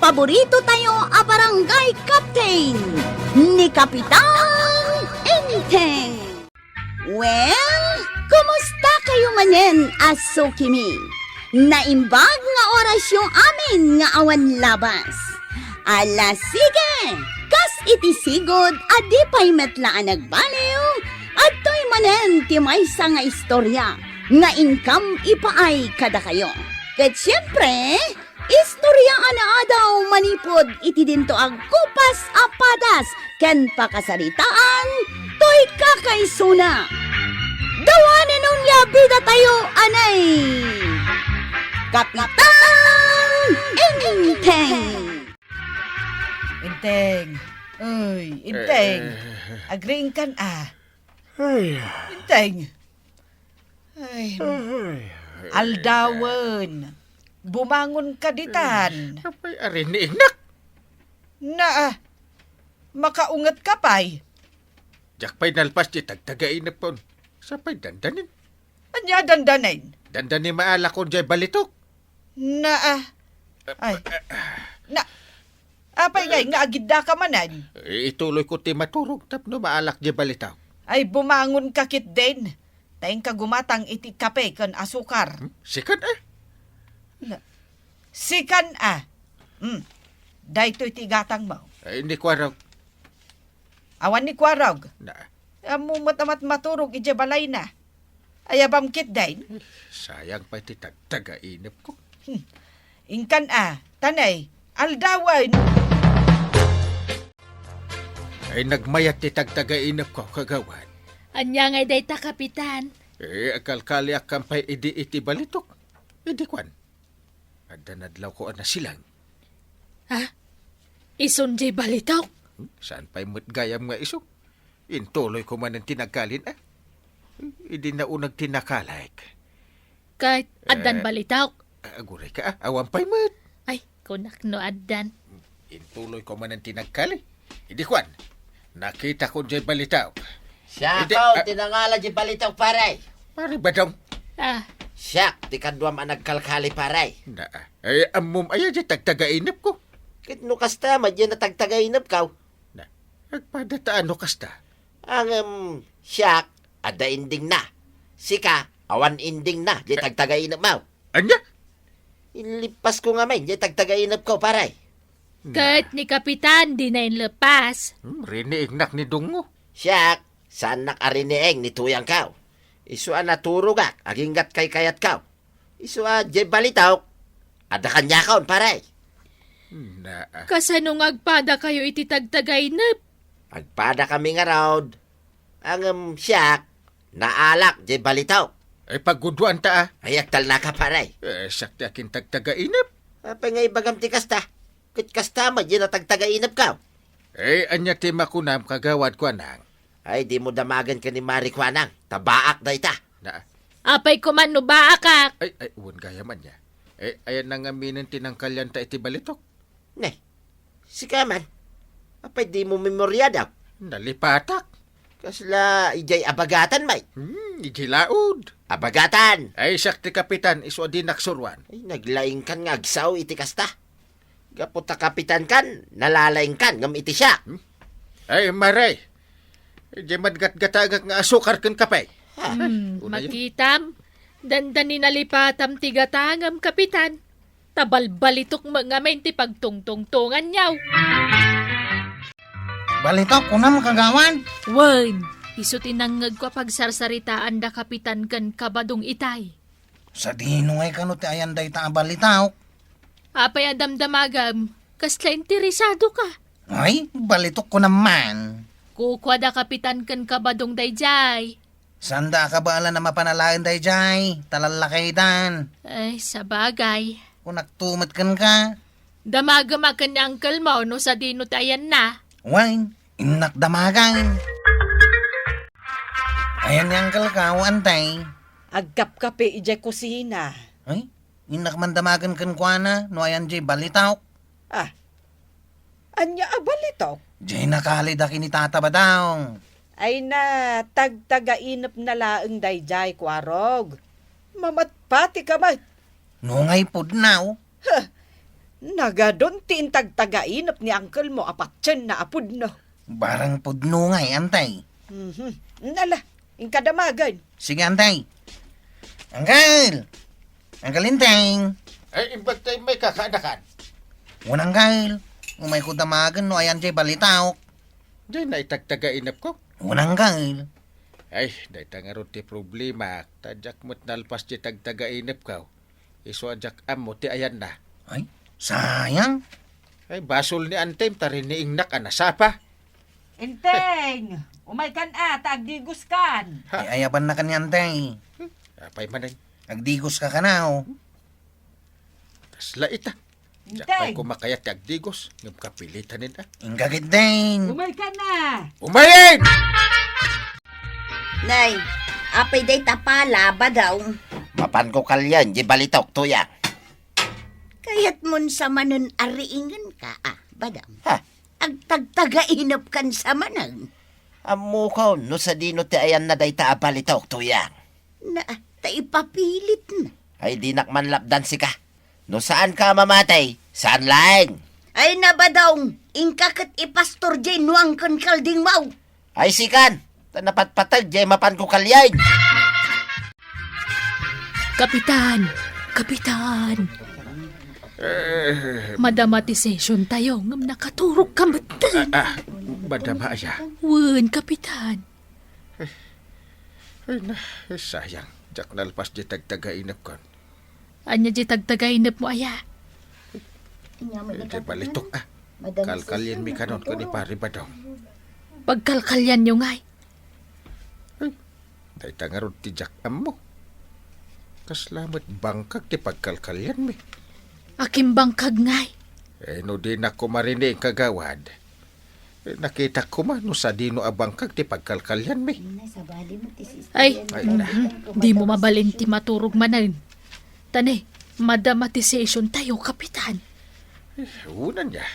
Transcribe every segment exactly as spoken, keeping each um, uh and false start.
paborito tayo a barangay captain, ni Kapitan Enteng. Well, kumusta kayo manen a sukimi? Naimbag nga orasyo amin nga awan labas. Ala, sige! Kas iti sigud a di pay met la a nagbaliw, adtoy manen ti maysa nga istorya nga inkam ipaay kadakayo. Ket siempre, istorya a naadaw manipud iti dinto agkupas a padas ken pakasaritaan toy kakaisuna. Dawanen onya bida tayo anay Kapitan Enteng. Enteng. Uy, Enteng. Eh. Agriingkan a. Ay. Enteng. Ay, ay, ay, aldawen. Bumangon ka ditan. Apay, ariniingnak. Naa, makaunget ka pay. Diak pay nalpas ti tagtagainepkon. Sapay dandanin. Ania dandanin? Dandanin maalakon jay balitok. Naa. Ay. Na, apay ngay nga agidda ka manen? Eh, ituloy ko ti maturog tapno maalak jay balitok. Ay, bumangon ka ketdin. Ta inka gumatang iti kape ken asukar. Hmm? Sikan a? Na, sikan a. Hmm. Daytoy ti gatangmo. Ay, ni Kuarog. Awan ni Kuarog. Na. Ammom met a matmaturog idiay balayna. Ayabam ketdin? Sayang pay ti tagtagainepko. Hmm. Inkan a, tanay, aldawen. Ay, nagmayat ti tagtagainepko, kagawad. Ania ngay dayta, Kapitan? Eh, agkalkaliakkan pay idi iti balitok. Idi kuan, adda nadlawko a nasilang. Ha? Isun jay balitok? Hmm, saan pay met gayam nga isu? Intuloyko manen ti nagkalin a. Idi nauneg ti nakalik. Ket addan Eh, balitok? Aguray ka a, awan pay met. Ay, kunak no addan. Intuloyko manen ti nagkali. Idi kuan, nakitakon jay balitok. Siak, idi, ah, ti nangala jay balitok, pare. Pare Badong. Ah. Siak ti kaduam a nagkalkali, pare. Na, ay, ammom aya jay tagtagainepko? Ket no kasta, madyan a tagtagainepko. Na, agpada ta a no kasta. Ngem, siak, adda endingna. Sika, awan endingna, jay tagtagainepmo. Ania? Inlippasko ngamin, jay tagtagainepko, pare. Na. Ket ni Kapitan, dina inlippas. Hmm, riniingnak ni Dungo. Siak, saannak a riniing ni tuyangko. Isu a naturogak, aginggat kaykayatko. Isu a jay balitok, adda kaniakon, pare. Na. Kasano nga agpadakayo iti tagtagainep? Agpadakami ngarud. Ngem siak, naalak jay balitok. Ay, pagguduanta a. Ay, agtalnaka, pare. Eh, siak ti akin tagtagainep. Apay nga ibagam ti kasta? Ket kasta met jay natagtagainepko. Eh, ania ti makunam, kagawad, kuanang? Ay, dimo damagen ken ni Mari, kuanang, ta baak dayta. Na. Apay koma no baakak? Ay, ay, wen gayam ania. Eh, ayanna ngaminen ti nangkalianta iti balitok? Ne, sika man. Apay dimo memoriada? Nalipatak. Kasla idiay abagatan, may? Hmm, idiay laud. Abagatan! Ay, siak ti kapitan, isu a dinak suruan. Ay, naglaingkan nga agsao iti kasta. Gapu ta kapitankan, nalalaingkan ngem iti siak. Hmm? Ay, Mari, idiay madgatgatagak nga asukar ken kape. Ha? Hmm, unayon. Makitam, dandani nalipatam ti gatangem, kapitan. Ta balbalitok met ngamin ti pagtungtungtonganyo. Balitok, kunam, kagawad? Wen, isu ti nangngegko a pagsarsaritaan da kapitan ken kabadong itay. Sadino ngay kano ti ayan dayta a balitok? Apay a damdamagam, kasla interesado ka? Ay, balitok ko naman. Kukua da kapitan ken kabadong daydiay. Sanda a kabaelan a mapan alaen daydiay, ta lallakaydan. Ay, sabagay. Kunakto met kenka. Damagem a ken ni uncle mo no sadino ti ayanna. Wen, innak damagen. Ayan ni uncle ko, antay. Agkapkape idiay kusina. Ay, innak man damagen kenkuana no ayan jay balitok. Ah, ania a balitok? Jay nakalida ken ni Tata Badong. Ay na, tagtagainepna laeng daydiay, Kuarog. Mamatpatika met. No ngay pudno? Huh, Nagadun ti intagtagainep ni uncle mo a patienna a pudno. Barang pudno ngay, Antay. Mhm. Nala, inka damagen. Sige, Antay. Uncle! Uncle Inteng! Ay, imbag ta immay kakaanakan. Wen, Uncle. Umayko damagen no ayan jay balitaok. Jay na itagtagainepko? Wen, Uncle. Ay, dayta ngarud ti problema. Ta diak met nalpas ti tagtagainepko. Isu a diak ammo ti ayanna. Ay, sayang. Ay, basol ni Antem ta riniingnak a nasapa. Inteng, umaykan a, ta agdigoskan. Ha? Ay, ayabannakan ni Antay. Apay manen? Agdigoska kano. Kasla ita. Diak pay Inteng. Kumakayat ti agdigos, ngem kapilitanen a. Inggagit din. Umaykan a. Umayen! Nay, apay dayta pala, Badong? Mapanko kalien, di balitok, Tuyang. Kayatmon sa manen a riingenka, a, Badong? Ha? Agtagtagainepkan sa manen. Ammokon no sadino ti ayanna dayta a balitok, Tuyang. Na, ta ipapilitna. Ay, dinak man lapdan sika. No saanka a mamatay, saan laeng. Ay, na, Badong, inka ket ipastor jay nuang ken kaldingmo. Ay, sikan, ta napatpateg jay mapanko kalien. Kapitan! Kapitan! Eh, Madama ti session tayo, ngem nakaturogka met. Ah, ah, madama aya? Wen, Kapitan. Ay, na, eh, sayang. Diak nalpas di tagtagainepkon. Ania di tagtagainepmo aya? Anya met Eh, di nagkatanan? Balitok, ah. Madam Kalkalienmi Session, kanon ken ni nagtuturo. Pare Badong. Pagkalkalianyo ngay? Ay, dayta ngarud ti diak ammo. Kasla met bangkag ti pagkalkalianmi. Akin bangkag ngay? Eh, no dinak koma riniing, kagawad. Eh, nakitak koma no sadino a bangkag ti pagkalkalianmi. Ay, Ay, na. Mhm. Di mo mabalin ti maturog manen. Tani, madama ti session tayo, Kapitan. Eh, unan niya.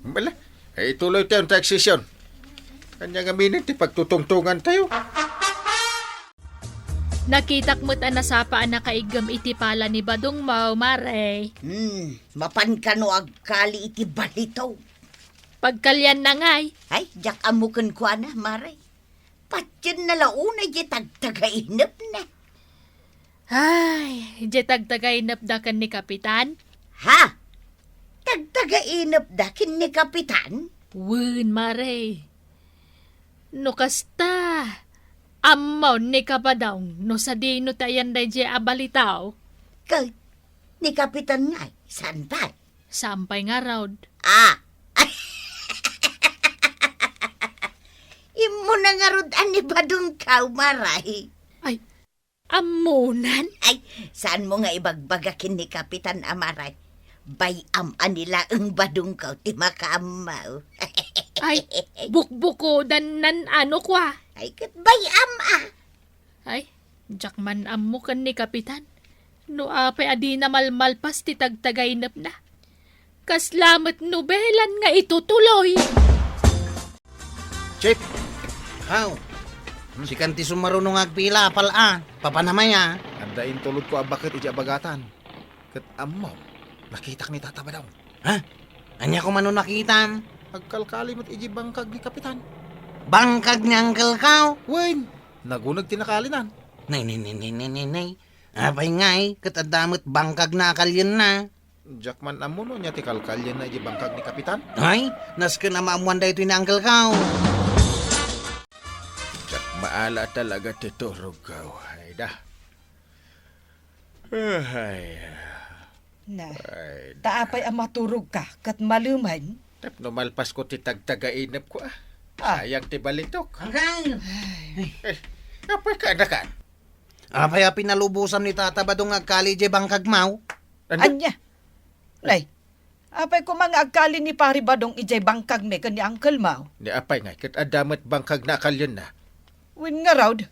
Mala, eh, ituloy tayo ti session. Ania ngamin ti pagtutungtungan tayo? Nakitak met a nasapa a nakaiggem iti pala ni Badong mo, Mare. Hmm, mapan kano agkali iti balito. Pagkalianna ngay? Ay, diak ammo kenkuana, Mare. Patienna la unay di tagtagainepna. Ay, di tagtagainepda ken ni Kapitan? Ha? Tagtagainepda ken ni Kapitan? Wen, Mare. No kasta, ammon ni Kabadong no sadino ti ayan daydiay a balitaw? Ket ni Kapitan ngay, saan pay? Saan pay ngarud. Ah! Immuna ngarud a ni Badongkaw, Maray. Ay, ammonan? Ay, saanmo nga ibagbaga ken ni Kapitan a Maray? Bay-am a ni laeng Badongkaw ti makaammo. Ay, bukbukodannan ano kua? Ay, ket bay-am a. Ay, diak man ammo ken ni Kapitan no apay a dina malmalpas ti tagtagainepna. Kasla met nobelan nga itutuloy. Chief! Haw! Hmm? Sikan ti sumaruno nga agpila, pal-a. Papanamay a. Adda intulodko a baket iti abagatan. Ket ammom, nakitak ni Tata Badong. Ha? Ania koma no nakitam? Agkalkali met iti bangkag ni Kapitan. Bangkag ni Uncle Kao? Wen, naguneg ti nakalinan. Nay, nay, nay, nay, nay, nay, nay. Apay ngay, ket adda met bangkagna a kalienna. Diak man ammo no ania ti kalkalienna iti bangkag ni Kapitan. Ay, nasken a maammoan daytoy ni Uncle Kao. Diak maala talaga ti turogko. Ay da. Ay. Na, ay, ta apay a maturogka ket malemen? Tapno malpasko ti tagtagainepko, a. Ah. Sayang ti balitok. Agay! Ay. Eh, apay ka, anakan? Apay a pinalubosan ni Tata Badong nga agkali idiay bangkagmo? Ania? Nay, apay koma nga agkali ni Pari Badong idiay bangkagmi ken ni Uncle Mao? Ni apay ngay, ket adda met bangkagna a kalienna. Wen ngarud,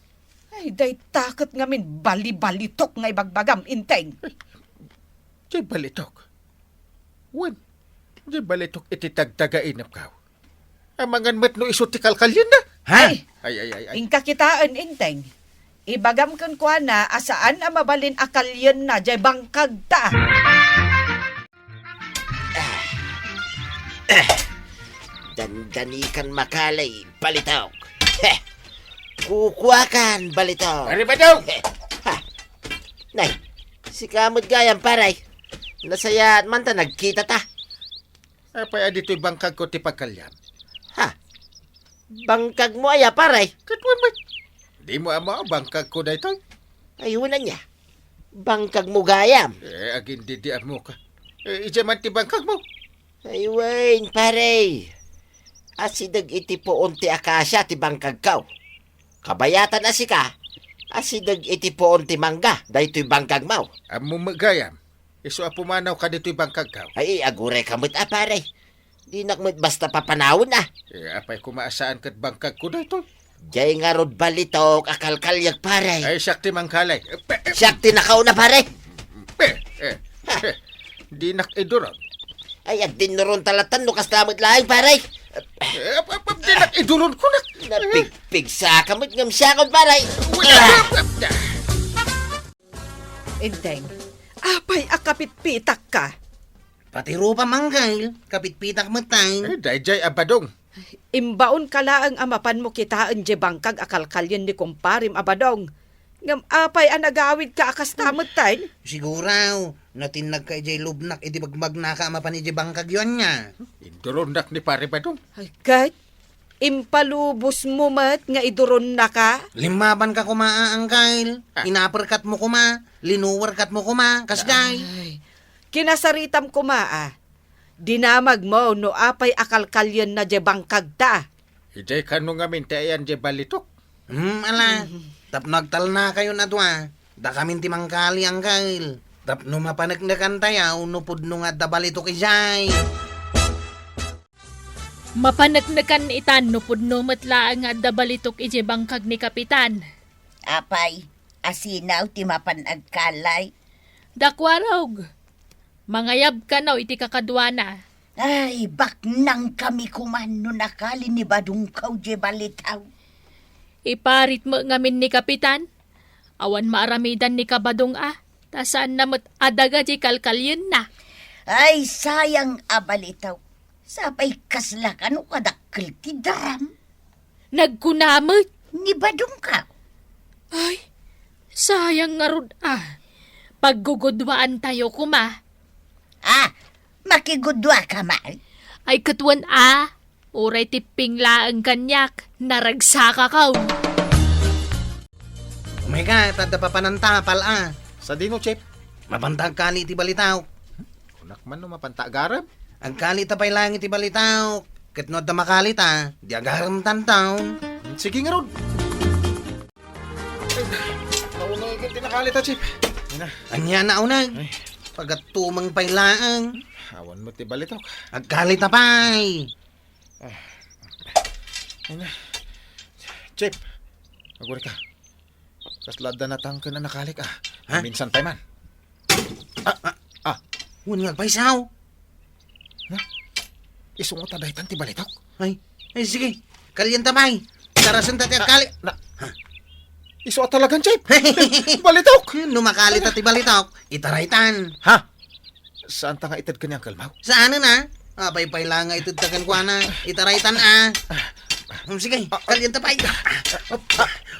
ay, dayta ket ngamin balibalitok nga ibagbagam, Inteng. Ay, diay balitok? Wen, diay balitok iti tagtagainepko. Amangan met no isu ti kalkalienna. Ha? Ay! Ay, ay, ay, ay. Inka kitaen, Inteng. Ibagam kenkuana a saan a mabalin a kalienna diay bangkagta. Dandanikan makalay, Balitok. Heh. Kukuakan, Balitok. Pare Badong! Heh. Ha. Nay, sika met gayam, pare. Nasayaat man ta nagkita ta. Apay a ditoy bangkagko ti pagkalian? Ha? Bangkagmo aya, pare? Ket wen met. Dimo ammo a bangkagko daytoy? Ay, wen ania. Bangkagmo gayam. Eh, agin di, di ammo ka. Eh, idiay man ti bangkagmo. Ay, wen, pare. Asideg iti puon ti akasia ti bangkagko. Kabayatan a sika, asideg iti puon ti mangga, daytoy bangkagmo. Ammo met gayam. Isu a pumanawka ditoy bangkagko. Ay, aguray ka met a, pare. Dinak met basta papanawen a. Eh, apay koma a saan ket bangkagko daytoy? Diay ngarud, Balitok, a kalkaliek, pare. Ay, siak ti mangkalay. Eh, pe-, eh, Siak ti nakauna, pare. pe-, eh, eh, dinak iduron. Ay, agdinnuron ta lattan no kasta met laeng, pare. Eh, ap-, ap-, ap-, dinak iduron, kunak. Napigpigsa ka met ngem siakon, pare. Wala, Ah! ap-, ap-, ah. Enteng, apay a kapitpitak ka? Pati rupam, Angkel, kapitpitak met tayo. Eh, daydiay a badong. Imbaon ka laeng a mapanmo kitaen diay bangkag a kalkalien ni kumparem a badong. Ngem apay a nagawidka a kasta met tayo? Siguro, natinnagka idiay lubnak idi bagbagnaka a mapan idiay bangkagyo ania. Induronnak ni Pare Badong. Ay, ket? Impalubosmo met nga iduronnaka? Limmabanka koma a, Angkel. Ah. Inaperkatmo koma, linuwerkatmo koma, kasdiay. Ay, kinasaritam koma a. Dinamagmo no apay a kalkalienna diay bangkagta. Idiay kano ngamin ti ayan diay Balitok? Hmm, ala. Mhm. Tapno agtalnakayon a dua, dakamin ti mangkali, Angkel. Tapno mapaneknekantayo no pudno nga adda Balitok idiay. Mapaneknekan itan no pudno met laeng nga adda Balitok idiay bangkag ni Kapitan. Apay, asino ti mapan agkalay? Dakwarog, mangayab kano iti kakaduana. Ay, baknangkami koma no nakali ni Badongko diay Balitok. Iparit met ngamin ni Kapitan. Awan maaramidan ni Kabadong a, ta saanna met a daga diay kalkalienna. Ay, sayang a Balitok. Sapay kasla kano kadakkel ti daram. Nagkuna met. Ni Badongko. Ay, sayang ngarud a. Paggugudwaantayo koma. Ah, makigudwa ka man? Ay, ket wen a. Uray tipping laeng kaniak, naragsakakaw. Umay ka, ta adda papananta, pal a. Sadino, Chief? Mapanta agkali ti Balitok. Kunak man no mapanta agarem? Agkali ta pay laeng iti Balitok. Ket no adda makali ta, di agarem tantaw. Sige ngarud. Ay, nauneg iti nakali ta, Chief. Ina. Ania nauneg? Ay. Pagatumeng pay laeng. Awan met ti Balitok. Agkali ta pay. Ah. Ina. Chief, aguri ka. Kasla adda natangken a nakalik, ah. Ha? Minsan pay man. Ah, ah, ah. Wen nga agpaysaw. Na? Isu nga ta daytan ti Balitok? Ay, ay, sige. Kalienta pay. Tarasenta ti agkali. Na, isu a talagan, Chief. Balitok! No makali ta ti Balitok, itaraytan. Ha? Saan ta nga ited ken ni Uncle Mau? Saanen a? Apay pay la nga ited ta kenkuana. Itaraytan a. Hmm, sige, kalienta pay.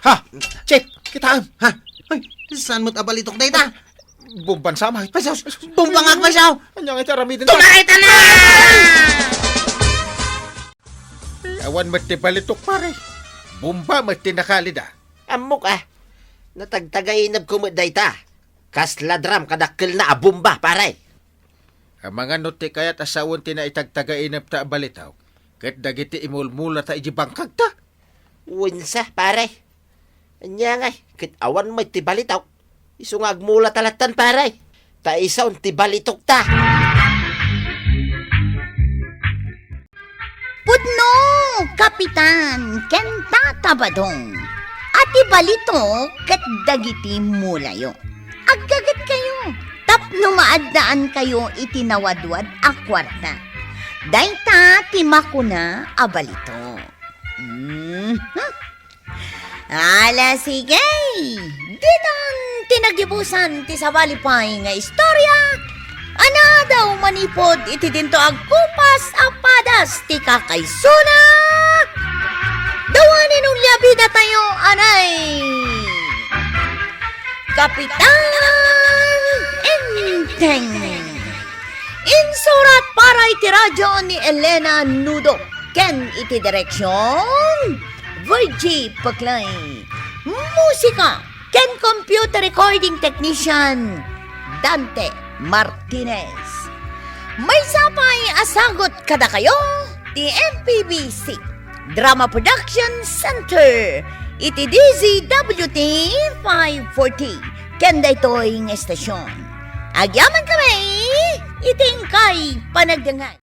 Ha? Chief, kitaem. Ha? Ay, saan met a Balitok dayta? Bomban sa, Mike. Ay, sus, bomba nga agpaysaw. Anya nga iti aramiden? Tumaray ta na! Ay, awan met ti Balitok, pare. Bomba met ti nakalida. Ammok, ah. Natagtagainebko met dayta. Kasla drum kadakkelna a bomba, pare. Amangan no ti kayat a sawen ti naitagtagainebta a Balitok, ket dagiti imulmulata iti bangkagta. Wensa, pare. Ania ngay, ket awan met ti Balitok. Isu nga agmulata lattan, pare. Ta isun ti Balitokta. Pudno, Kapitan, ken Tata Badong, a ti Balitok ket dagiti mulayo. Aggagetkayo tapno maaddaankayo iti nawadwad a kuarta. Dayta ti makuna a Balitok. Mhm. Ala, sige! Ditan ti nagibusan ti sabali pay nga istorya a naadaw manipud iti dinto agkupas a Kas ti kakaisuna, dawanen ulia bidatayo, anay. Kapitan Enteng. Insurat para iti radyo ni Elena Nudo ken iti direksyon, Virgie Paclay. Musika ken computer recording technician, Dante Martinez. Maysa pay a sagut kadakayo ti M P B C Drama Production Center iti D Z W T five forty ken daytoy nga estasyon. Agyaman kami iti inkay panagdengngeg.